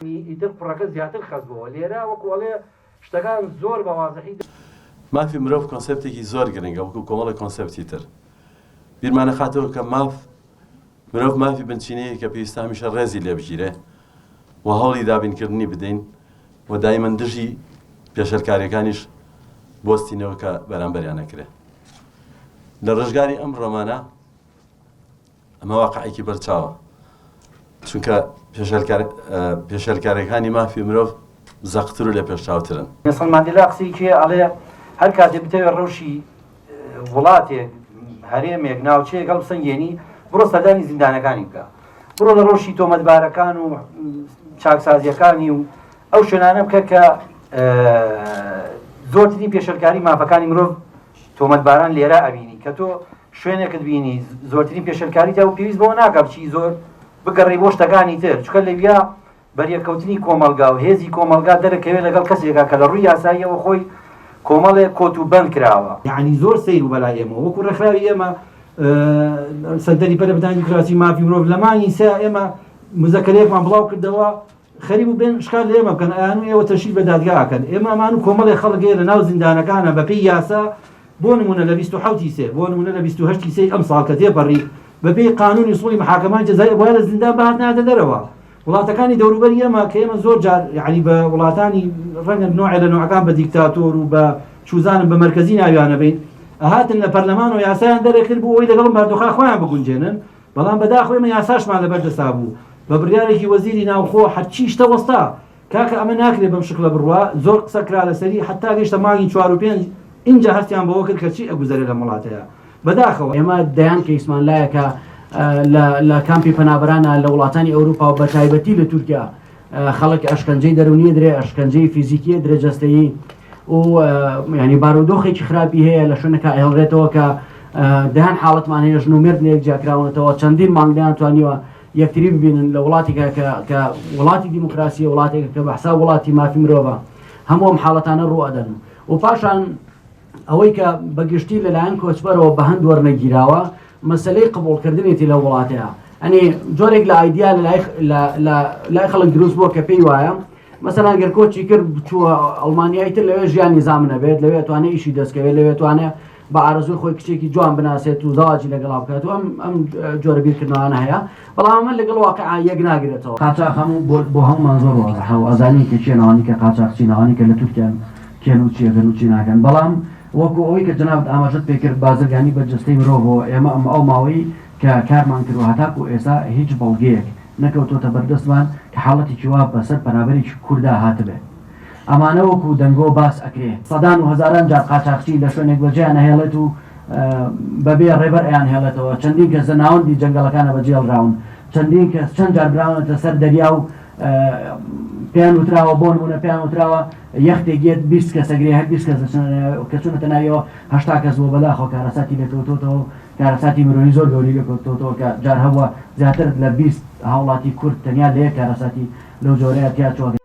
ئیتر قوڕەکە زیاتر خەست بۆوە لێرە وەکو ئەڵێ شتەکان زۆر بە وازحی. مافی مرۆڤ کۆنسێپتێکی زۆر گرنگە وەکو کۆمەڵێک کۆنسێپتی تر. بیرمانەخاتەوە کە ماف مرۆڤ مافی بنچینەیە کە پێویستە هەمیشە ڕێزی لێ بگیرێ و هەوڵی دابینکردنی بدەین و دایمەن دژی پێشێلکاریەکانیش بوەستینەوە کە بەرامبەریان ئەکرێ. لە ڕۆژگاری ئەمڕۆمانە ئەمە واقعێکی بەرچاوە چونکە پێشێلکاریەکانی مافی مرۆڤ زەقتر و لەپێشچاوترن. نێلسۆن ماندێلا قسەیەکی هەیە ئەڵێ هەر کاتێ بتەوێ ڕەوشی وڵاتێک، هەرێمێک، ناوچەیەک هەڵبسەنگێنی بڕۆ سەردانی زیندانەکانی بکە، بڕۆ لە ڕەوشی تۆمەتبارەکان و چاکسازیەکانی و ئەو شوێنانە بکە کە زۆرترین پێشێلکاری مافەکانی مرۆڤ تۆمەتباران لێرە ئەبینی کە تۆ شوێنێکت بینی زۆرترین پێشێلکاری تا و پێویست بەوە ناکا بچی زۆر بگەڕێی بۆ شتەکانی تر چونکە لەویا بەریەککەوتنی کۆمەڵگا و هێزی کۆمەڵگا دەرەکەوێت لەگەڵ کەسێکا کە لە ڕووی یاساییەوە خۆی کۆمەڵێک کۆت و بەند کراوە. یەعنی زۆر سەیر بوو بەلای ئێمەوە وەکو ڕێکخراوی ئێمە سەنتەری پەرەپێدانی دیموکراسی و مافی مرۆڤ لە مانگی سێ ئێمە مزەکەرەیەکمان بڵاو کردەوە خەریک بوو بێن شکات لە ئێمە بکەن ئەیان و ئێوە تەشهیر بە دادگا ئەکەن ئێمە ئەمان و کۆمەڵێک خەڵک هەیە لە ناو زیندانەکانە بەپێی یاسا بۆ نموونە لە 27 ی سێ بۆ نموونە لە 28 ی سێی ئەمساڵ کە تێپەڕی بەپێی قانوونی ئوسوڵی محاکەمای جەزایی ئەبوایە لە زیندان بهاتنایەتە دەرەوە وڵاتەکانی دەوروبەری ئێمە کە ئێمە زۆر جار یەعنی بە وڵاتانی ڕەنگە نۆعێ لە نۆعەکان بە دیکتاتۆر و بە چوزانم بە مەرکەزی ناویانە بین ئەهاتن لە پەرلەمان و یاسایان دەرەکرد بۆ ئەوەی لەگەڵم باردۆخا خۆیان بگونجێنن بەڵام بەداخەوە ئێمە یاساشمان لەبەر دەسا بوو بە بڕیارێکی وەزیری ناوخۆ هەرچی شتە وەستا کاکە ئەمە ناکرێ بەم شکلە بڕوا زۆر قسە کرا لەسەری حەتا گەیشتە مانگی چوار و پێنج ئینجا هەستیان بەوە کرد کە چی ئەگوزەرێ لەم وڵاتەیا بەداخەوە. ئێمە دەیان کەیسمان لایە کە لە لە کامپی پەنابەرانە لە وڵاتانی ئەوروپا و بەتایبەتی لە تورکیا خەڵک ئەشکەنجەی دەروونی درێ ئەشکەنجەی فیزیکیە درێ جەستەیی و ینی بارودۆخێکی خراپی هەیە لە شوێنەکە ئەهێڵرێتەوە کە دەیان حاڵەتمان هەیە ژن و مێرد لە یەک جیاکراونەتەوە چەندین مانگ نەیانتوانیوە یەکتری ببینن لە وڵاتێکا کە کە وڵاتی دیموکراسیە وڵاتێکە کە بە حساب وڵاتی مافی مرۆڤە هەموو ئەم حاڵەتانە ڕوو ئەدەن و پاشان ئەوەی کە بەگشتی لەلایەن کۆچبەرەوە بە هەند وەرنەگیراوە مەسلەی قبوڵکردنێتی لە وڵاتەیە ئەنی جۆرێک لە ئایدیا لە لای خەڵک دروست بووە کە پێی وایە مەسەلەن گەر کۆچی کرد بچووە ئەڵمانیای تر لەوێ ژیانی زامن ئەبێت لەوێ توانێ ئیشی دەستکەوێت لەوێ توانێ بە ئارەزووی خۆی کچێکی جوان بناسێت و زەواجی لەگەڵا بکات و ئەم ئەم جۆرە بیرکردنەوانە هەیە بەڵام ئەمە لەگەڵ واقع یەک ناگرێتەوە. قاچاخ هەموو بۆ بۆ هەموومان زۆر وازحە و ئەزانین کە کێن ئەوانەی کە قاچاخچین ئەوانەی کە لە تورکیان کێن و چی ئەکەن و چی ناکەن بەڵام وەکو ئەوەی کە جەنابت ئاماژەت پێ کرد بازرگانی بە جەستەی مرۆڤەوە ئێمە ئەم ئەو ماوەی کە کارمان کردوە هەتاکو ئێستا هیچ بەڵگەیەک نەکەوتۆتە بەردەستمان کە حاڵەتێکی وا بەسەر پەنابەرێکی کوردا هاتبێ. ئەمانە وەکو دەنگۆ باس ئەکرێ. سەدان و هەزاران جار قاچاخچی لە شوێنێک بەجێیان ئەهێڵێت و بەبێ ڕێبەر ئەیانهێڵێتەوە. چەندین کەس لە ناوەندی جەنگەڵەکانا بەجێهێڵراون. چەندین کەس چەند جار براونەتە سەر دەریا و پێیان وتراوە، بۆ نموونە پێیان وتراوە یەختێک یەت 20 کەس ئەگرێ، هەر 20 کەس دەچنە ناوی، کە چوونەتە ناویەوە 80 کەس بووە، بەداخەوە کارەساتی لێکەوتۆتەوە و کارەساتی مرۆیی زۆر گەورەی لێکەوتۆتەوە کە جار هەبووە زیاتر لە 20 هاوڵاتی کورد تەنیا لە یەک کارەساتی لەو جۆرەیا تیا چووە.